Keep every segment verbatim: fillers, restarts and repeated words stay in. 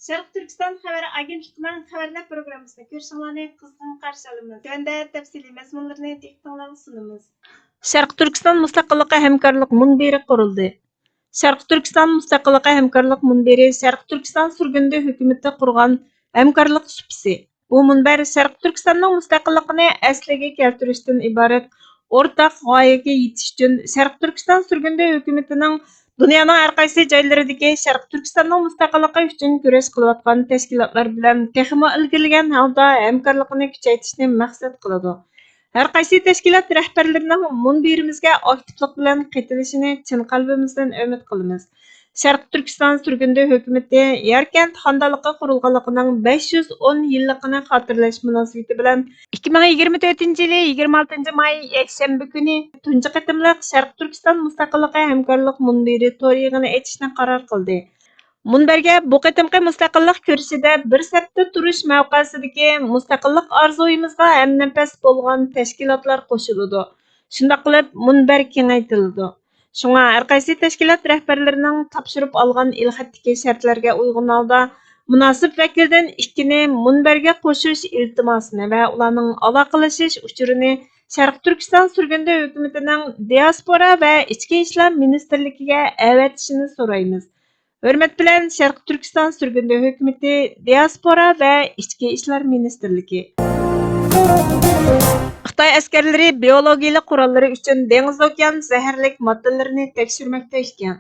شەرقىي تۈركىستان خەۋەر ئاگېنتلىقىنىڭ خەۋەرلەر پروگراممىسىنى كۆرۈشۈڭلارنى قىزغىن قارشى ئالىمىز. تۆۋەندە تەپسىلىي مەزمۇنلىرىنى دىققىتىڭلارغا سۇنىمىز. شەرقىي تۈركىستان مۇستەقىللىقى ھەمكارلىق مۇنبىرى قۇرۇلدى. شەرقىي تۈركىستان مۇستەقىللىقى ھەمكارلىق مۇنبىرى شەرقىي تۈركىستان سۈرگۈندە ھۆكۈمىتى قۇرغان ھەمكارلىق سۇپىسى. بۇ مۇنبەر شەرقىي تۈركىستاننىڭ مۇستەقىللىقىنى ئەسلىگە كەلتۈرۈشتىن ئىبارەت ئورتاق غايىگە يېتىش ئۈچۈن شەرقىي تۈركىستان سۈرگۈندە ھۆكۈمىتىنىڭ دۇنيانىڭ ھەر قايسى جايلىرىدىكى شەرقىي تۈركىستاننىڭ مۇستەقىللىقى ئۈچۈن كۈرەش قىلىۋاتقان تەشكىلاتلار بىلەن تېخىمۇ ئىلگىرىلىگەن ھالدا ھەمكارلىقىنى كۈچەيتىشنى مەقسەت قىلىدۇ. ھەر قايسى تەشكىلات رەھبەرلىرىنىڭ مۇنبىرىمىزگە ئاكتىپلىق بىلەن قېتىلىشىنى چىن قەلبىمىزدىن ئۈمىد قىلىمىز. شەرقىي تۈركىستان سۈرگۈندە ھۆكۈمىتى ياركەنت خانىدانلىقى قۇرۇلغانلىقىنىڭ بەش يۈز ئون يىللىقىنى خاتىرىلەش مۇناسىۋىتى بىلەن ئىككى مىڭ يىگىرمە تۆتىنچى يىلى يىگىرمە ئالتىنچى ماي يەكشەنبە كۈنى تۇنجى قېتىملىق شەرقىي تۈركىستان مۇستەقىللىقى ھەمكارلىق مۇنبىرى تور يىغىنى ئېچىشنى قارار قىلدى. مۇنبەرگە بۇ قېتىمقى مۇستەقىللىق كۈرىشىدە بىر سەپتە تۇرۇش مەۋقەسىدىكى مۇستەقىللىق ئارزۇيىمىزغا ھەمنەپەس بولغان تەشكىلاتلار قوشۇلىدۇ. شۇنداق قىلىپ، مۇنبەر كېڭەيتىلىدۇ. شۇڭا ھەر قايسى تەشكىلات رەھبەرلىرىنىڭ تاپشۇرۇپ ئالغان ئېلخەتتىكى شەرتلەرگە ئۇيغۇن ھالدا مۇناسىپ ۋەكىلدىن ئىككىنى مۇنبەرگە قوشۇش ئىلتىماسىنى ۋە ئۇلارنىڭ ئالاقىلىشىش ئۇچۇرىنى شەرقىي تۈركىستان سۈرگۈندە ھۆكۈمىتىنىڭ دىئاسپورا ۋە ئىچكى ئىشلار مىنىستىرلىكىگە ئەۋەتىشىنى سورايمىز. ھۆرمەت بىلەن، شەرقىي تۈركىستان سۈرگۈندە ھۆكۈمىتى، دىئاسپورا ۋە ئىچكى ئىشلار مىنىستىرلىكى. خىتاي ئەسكەرلىرى بىئولوگىيىلىك قوراللىرى ئۈچۈن دېڭىز ئوكيان زەھەرلىك ماددىلىرىنى تەكشۈرمەكتە ئىكەن.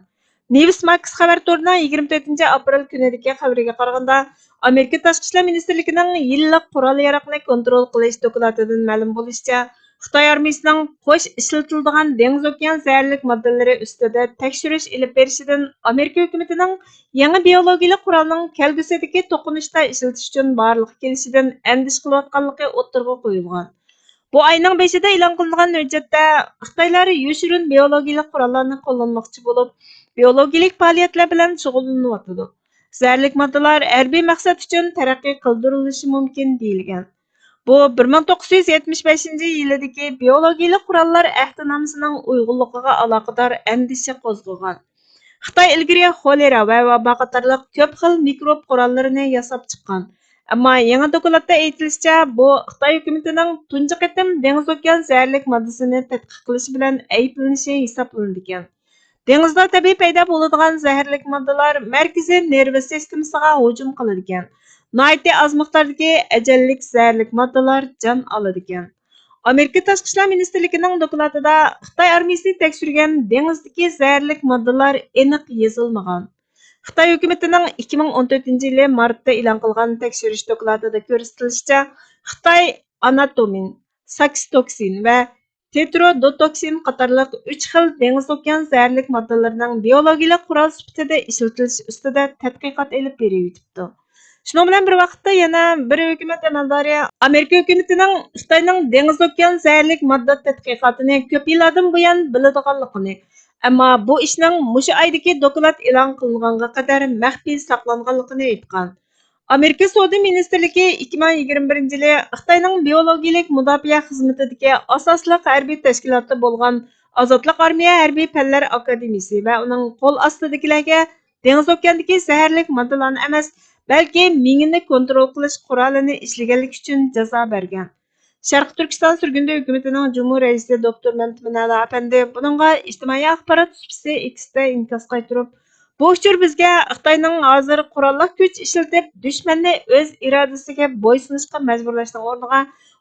نيۇس ماكس خەۋەر تورىنىڭ يىگىرمە تۆتىنچى ئاپرېل كۈنىدىكى خەۋىرىگە قارىغاندا، ئامېرىكا تاشقى ئىشلار مىنىستىرلىكىنىڭ يىللىق قورال-ياراغنى كونترول قىلىش دوكلاتىدىن مەلۇم بولۇشىچە، خىتاي ئارمىيىسىنىڭ قوش ئىشلىتىلىدىغان دېڭىز ئوكيان زەھەرلىك ماددىلىرى ئۈستىدە تەكشۈرۈش ئېلىپ بېرىشىدىن ئامېرىكا ھۆكۈمىتىنىڭ يېڭى بىئولوگىيىلىك قورالنىڭ كەلگۈسىدىكى توقۇنۇشتا ئىشلىتىش ئۈچۈن بارلىققا كېلىشىدىن ئەندىشە قىلىۋاتقانلىقى ئوتتۇرىغا قويۇلغان. بۇ ئاينىڭ بېشىدا ئېلان قىلىنغان ھۆججەتتە، خىتايلار يوشۇرۇن بىئولوگىيىلىك قوراللارنى قوللانماقچى بولۇپ، بىئولوگىيىلىك پائالىيەتلەر بىلەن شۇغۇللىنىۋاتىدۇ. زەھەرلىك ماددىلار ھەربىي مەقسەت ئۈچۈن تەرەققىي قىلدۇرۇلۇشى مۇمكىن، دېيىلگەن. بۇ بىر مىڭ توققۇز يۈز يەتمىش بەشىنچى يىلىدىكى بىئولوگىيىلىك قوراللار ئەھدىنامىسىنىڭ ئۇيغۇنلۇقىغا ئالاقىدار ئەندىشە قوزغىغان. خىتاي ئىلگىرى خولېرا ۋە ۋابا قاتارلىق كۆپ خىل مىكروب قوراللىرىنى ياساپ چىققان. ئەمما يېڭى دوكلاتتا ئېيتىلىشىچە، بۇ خىتاي ھۆكۈمىتىنىڭ تۇنجى قېتىم دېڭىز ئوكيان زەھەرلىك ماددىسىنى تەتقىق قىلىشى بىلەن ئەيىبلىنىشى ھېسابلىنىدىكەن. دېڭىزدا تەبىئىي پەيدا بولىدىغان زەھەرلىك ماددىلار مەركىزىي نېرۋا سىستېمىسىغا ھۇجۇم قىلىدىكەن. ناھايىتى ئاز مىقداردىكى ئەجەللىك زەھەرلىك ماددىلار جان ئالىدىكەن. ئامېرىكا تاشقى ئىشلار مىنىستىرلىكىنىڭ دوكلاتىدا خىتاي ئارمىيىسى تەكشۈرگەن دېڭىزدىكى زەھەرلىك ماددىلار ئېنىق يېزىلمىغان. خىتاي ھۆكۈمىتىنىڭ ئىككى مىڭ ئون تۆتىنچى يىلى مارتتا ئېلان قىلغان تەكشۈرۈش دوكلاتىدا كۆرسىتىلىشىچە، خىتاي ئاناتومىن، ساكسىتوكسىن ۋە تېترودوتوكسىن قاتارلىق ئۈچ خىل دېڭىز ئوكيان زەھەرلىك ماددىلىرىنىڭ بىئولوگىيىلىك قورال سۈپىتىدە ئىشلىتىلىشى ئۈستىدە تەتقىقات ئېلىپ بېرىۋېتىپتۇ. شۇنىڭ بىلەن بىر ۋاقىتتا، يەنە بىر ھۆكۈمەت ئەمەلدارى ئامېرىكا ھۆكۈمىتىنىڭ خىتاينىڭ دېڭىز ئوكيان زەھەرلىك ماددا تەتقىقاتىنى كۆپ يىللاردىن بۇيان بىلىدىغانلىقىنى، ئەمما بۇ ئىشنىڭ مۇشۇ ئايدىكى دوكلات ئېلان قىلىنغانغا قەدەر مەخپىي ساقلانغانلىقىنى ئېيتقان. ئامېرىكا سودا مىنىستىرلىكى ئىككى مىڭ يىگىرمە بىرىنچى يىلى خىتاينىڭ بىئولوگىيىلىك مۇداپىئە خىزمىتىدىكى ئاساسلىق ھەربىي تەشكىلاتى بولغان ئازادلىق ئارمىيە ھەربىي پەنلەر ئاكادېمىيىسى ۋە ئۇنىڭ قول ئاستىدىكىلەرگە دېڭىز ئوكياندىكى زەھەرلىك ماددىلارنى ئەمەس، بەلكى مېڭىنى كونترول قىلىش قورالىنى ئىشلىگەنلىكى ئۈچۈن جازا بەرگەن. شەرقىي تۈركىستان سۈرگۈندە ھۆكۈمىتىنىڭ جۇمھۇر رەئىسى دوكتور مەمتىمىن ئەلا ئەپەندى بۇنىڭغا ئىجتىمائىي ئاخبارات سۇپىسى ئېكستە ئىنكاس قايتۇرۇپ، بۇ ئۇچۇر بىزگە خىتاينىڭ ھازىر قوراللىق كۈچ ئىشلىتىپ، دۈشمەننى ئۆز ئىرادىسىگە بويسۇنۇشقا مەجبۇرلاشنىڭ ئورنىغا،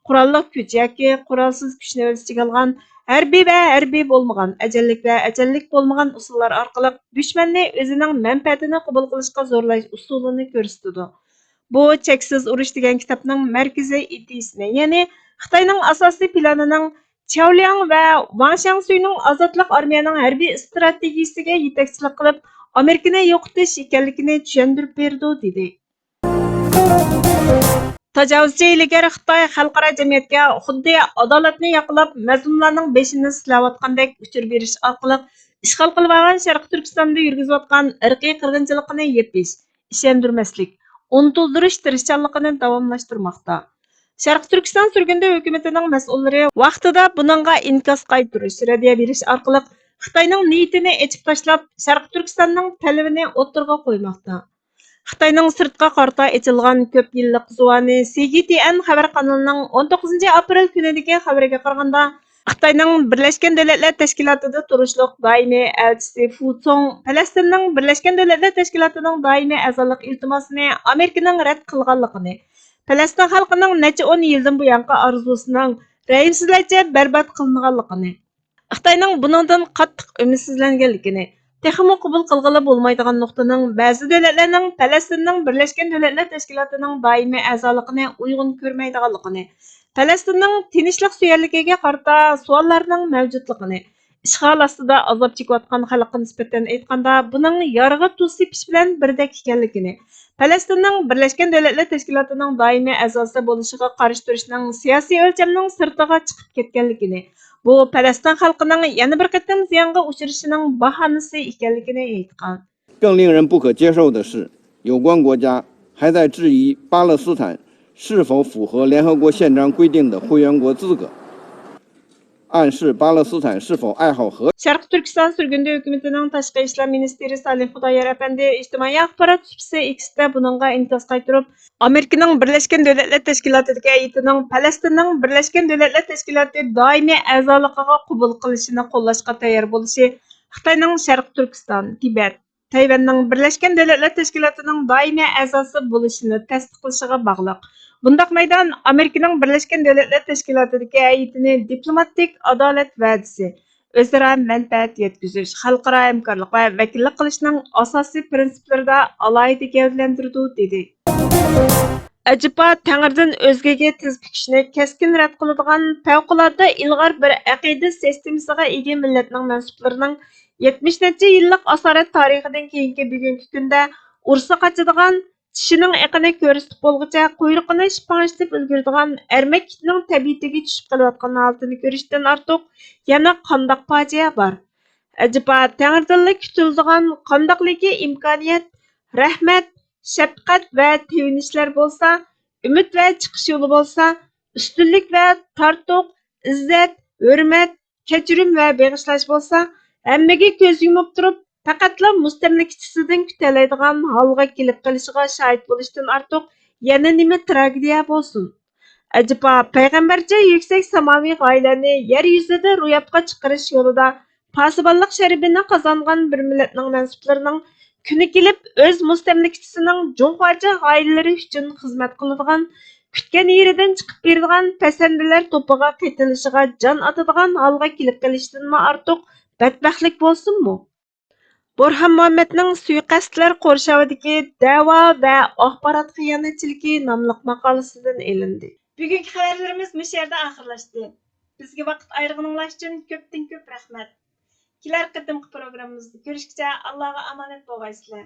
قوراللىق كۈچ ياكى قورالسىز كۈچنى ئۆز ئىچىگە ئالغان ھەربىي ۋە ھەربىي بولمىغان، ئەجەللىك ۋە ئەجەللىك بولمىغان ئۇسۇللار ئارقىلىق دۈشمەننى ئۆزىنىڭ مەنپەئەتىنى قوبۇل قىلىشقا زورلاش ئۇسۇلىنى كۆرسىتىدۇ. بۇ چەكسىز ئۇرۇش دېگەن كىتابنىڭ مەركىزىي ئىدىيىسىنى، يەنى خىتاينىڭ ئاساسىي پىلانىنىڭ چياۋلياڭ ۋە ۋاڭ شياڭسۈينىڭ ئازادلىق ئارمىيەنىڭ ھەربىي ئىستراتېگىيىسىگە يېتەكچىلىك قىلىپ، ئامېرىكىنى يوقىتىش ئىكەنلىكىنى چۈشەندۈرۈپ بېرىدۇ، دېدى. تاجاۋۇزچى ھىيلىگەر خىتاي خەلقئارا جەمئىيەتكە خۇددى ئادالەتنى ياقىلاپ، مەزلۇملارنىڭ بېشىنى سىلاۋاتقاندەك ئۇچۇر بېرىش ئارقىلىق ئىشغال قىلىۋالغان شەرقىي تۈركىستاندا يۈرگۈزۈۋاتقان ئىرقىي قىرغىنچىلىقىنى يېپىش، ئىشەندۈرمەسلىك، ئۇنتۇلدۇرۇش تىرىشچانلىقىنى داۋاملاشتۇرماقتا. شەرقىي تۈركىستان سۈرگۈندە ھۆكۈمىتىنىڭ مەسئۇللىرى ۋاقتىدا بۇنىڭغا ئىنكاس قايتۇرۇش، رەددىيە بېرىش ئارقىلىق خىتاينىڭ نىيىتىنى ئېچىپ تاشلاپ، شەرقىي تۈركىستاننىڭ تەلىپىنى ئوتتۇرىغا قويماقتا. خىتاينىڭ سىرتقا قارىتا ئېچىلغان كۆپ يىللىق زۇۋانى سى جى تي ئېن خەۋەر قانىلىنىڭ ئون توققۇزىنچى ئاپرېل كۈنىدىكى خەۋىرىگە قارىغاندا، خىتاينىڭ بىرلەشكەن دۆلەتلەر تەشكىلاتىدا تۇرۇشلۇق دائىمىي ئەلچىسى فۇ سوڭ پەلەستىننىڭ بىرلەشكەن دۆلەتلەر تەشكىلاتىنىڭ دائىمىي ئەزالىق ئىلتىماسىنى ئامېرىكىنىڭ رەت قىلغانلىقىنى، پەلەستىن خەلقىنىڭ نەچچە ئون يىلدىن بۇيانقى ئارزۇسىنىڭ رەھىمسىزلەرچە بەربات قىلىنغانلىقىنى، خىتاينىڭ بۇنىڭدىن قاتتىق ئۈمىدسىزلەنگەنلىكىنى، تېخىمۇ قوبۇل قىلغىلى بولمايدىغان نۇقتىنىڭ بەزى دۆلەتلەرنىڭ پەلەستىننىڭ بىرلەشكەن دۆلەتلەر تەشكىلاتىنىڭ دائىمىي ئەزالىقىنى ئۇيغۇن كۆرمەيدىغانلىقىنى، پەلەستىننىڭ تىنچلىقسۆيەرلىكىگە قارىتا سوئاللارنىڭ مەۋجۇتلۇقىنى، ئىشغال ئاستىدا ئازاب چېكىۋاتقان خەلققە نىسبەتەن ئېيتقاندا، بۇنىڭ يارغا تۇز سېپىش بىلەن بىردەك ئىكەنلىكىنى، پەلەستىننىڭ بىرلەشكەن دۆلەتلەر تەشكىلاتىنىڭ دائىمىي ئەزاسى بولۇشىغا قارشى تۇرۇشنىڭ سىياسىي ئۆلچەمنىڭ سىرتىغا چىقىپ كەتكەنلىكىنى، بۇ پەلەستىن خەلقىنىڭ يەنە بىر قېتىم زىيانغا ئۇچرىشىنىڭ باھانىسى ئىكەنلىكىنى ئېيتقان. 更令人不可接受的是，有关国家还在质疑巴勒斯坦是否符合联合国宪章规定的会员国资格，暗示巴勒斯坦是否爱好和 شەرقىي تۈركىستان سۈرگۈندە ھۆكۈمىتىنىڭ تاشقى ئىشلار مىنىستىرى سالىھ خۇدايار ئەپەندى ئىجتىمائىي ئاخبارات سۇپىسى ئېكستا بۇنىڭغا ئىنكاس قايتۇرۇپ، ئامېرىكىنىڭ بىرلەشكەن دۆلەتلەر تەشكىلاتىدىكى ھەيئىتىنىڭ پەلەستىننىڭ بىرلەشكەن دۆلەتلەر تەشكىلاتى دائىمىي ئەزالىقىغا قوبۇل قىلىشىنى قوللاشقا تەييار بولۇشى خىتاينىڭ شەرقىي تۈركىستان، تىبەت، تەيۋەننىڭ بىرلەشكەن دۆلەتلەر تەشكىلاتىنىڭ دائىمىي ئەزاسى بولۇشىنى تەستىقلىشىغا باغلىق. بۇنداق مەيدان ئامېرىكىنىڭ بىرلەشكەن دۆلەتلەر تەشكىلاتىدىكى ھەيئىتىنى دىپلوماتىك ئادالەت ۋەدىسى، ئۆزئارا مەنپەئەت يەتكۈزۈش، خەلقئارا ھەمكارلىق ۋە ۋەكىللىك قىلىشنىڭ ئاساسىي پىرىنسىپلىرىدا ئالاھىدە گەۋدىلەندۈرىدۇ، دېدى. ئەجەبا تەڭرىدىن ئۆزگىگە تىز پۈكۈشنى كەسكىن رەت قىلىدىغان پەۋقۇلئاددە ئىلغار بىر ئەقىدە سىستېمىسىغا ئىگە مىللەتنىڭ مەنسۇپلىرىنىڭ يەتمىش نەچچە يىللىق ئاسارەت تارىخىدىن كېيىنكى بۈگۈنكى كۈندە ئۇرسا قاچىدىغان، چىشىنىڭ ئېقىنى كۆرسىتىپ بولغۇچە قۇيرۇقىنى شىپاڭشىتىپ ئۈلگۈرىدىغان ئەرمەك ئىتنىڭ تەبىئىتىگە چۈشۈپ قېلىۋاتقان ھالىتىنى كۆرۈشتىن ئارتۇق يەنە قانداق پاجىئە بار؟ ئەجەبا تەڭرىدىنلا كۈتۈلىدىغان قانداقلىكى ئىمكانىيەت، رەھمەت، شەپقەت ۋە تېۋىنىشلەر بولسا، ئۈمىد ۋە چىقىش يولى بولسا، ئۈستۈنلۈك ۋە تارتۇق، ئىززەت، ھۆرمەت، كەچۈرۈم ۋە بېغىشلاش بولسا، ھەممىگە كۆز يۇمۇپ تۇرۇپ، پەقەتلا مۇستەملىكىچىسىدىن كۈتەلەيدىغان ھالغا كېلىپ قېلىشىغا شاھىت بولۇشتىن ئارتۇق يەنە نېمە تراگېدىيە بولسۇن؟ ئەجەبا، پەيغەمبەرچە يۈكسەك ساماۋى غايىلەرنى يەر يۈزىدە روياپقا چىقىرىش يولىدا پاسىبانلىق شەرىپىنى قازانغان بىر مىللەتنىڭ مەنسۇپلىرىنىڭ كۈنى كېلىپ ئۆز مۇستەملىكىچىسىنىڭ جۇڭخۇاچە غايىلىرى ئۈچۈن خىزمەت قىلىدىغان، كۈتكەن يېرىدىن چىقىپ بېرىدىغان پەسەندىلەر توپىغا قېتىلىشىغا جان ئاتىدىغان ھالغا كېلىپ قېلىشتىنمۇ ئارتۇق بەتبەختلىك بولسۇنمۇ؟ بورھان مۇھەممەدنىڭ سۇيىقەستلەر قورشاۋىدىكى دەۋا ۋە ئاخبارات خىيانەتچىلىكى ناملىق ماقالىسىدىن ئېلىندى. بۈگۈنكى خەۋەرلىرىمىز مۇشۇ يەردە ئاخىرلاشتى. بىزگە ۋاقىت ئايرىغىنىڭلار ئۈچۈن كۆپتىن كۆپ رەھمەت. كېلەر قېتىمقى پروگراممىمىزدا كۆرۈشكىچە ئاللاغا ئامانەت بولغايسىلەر.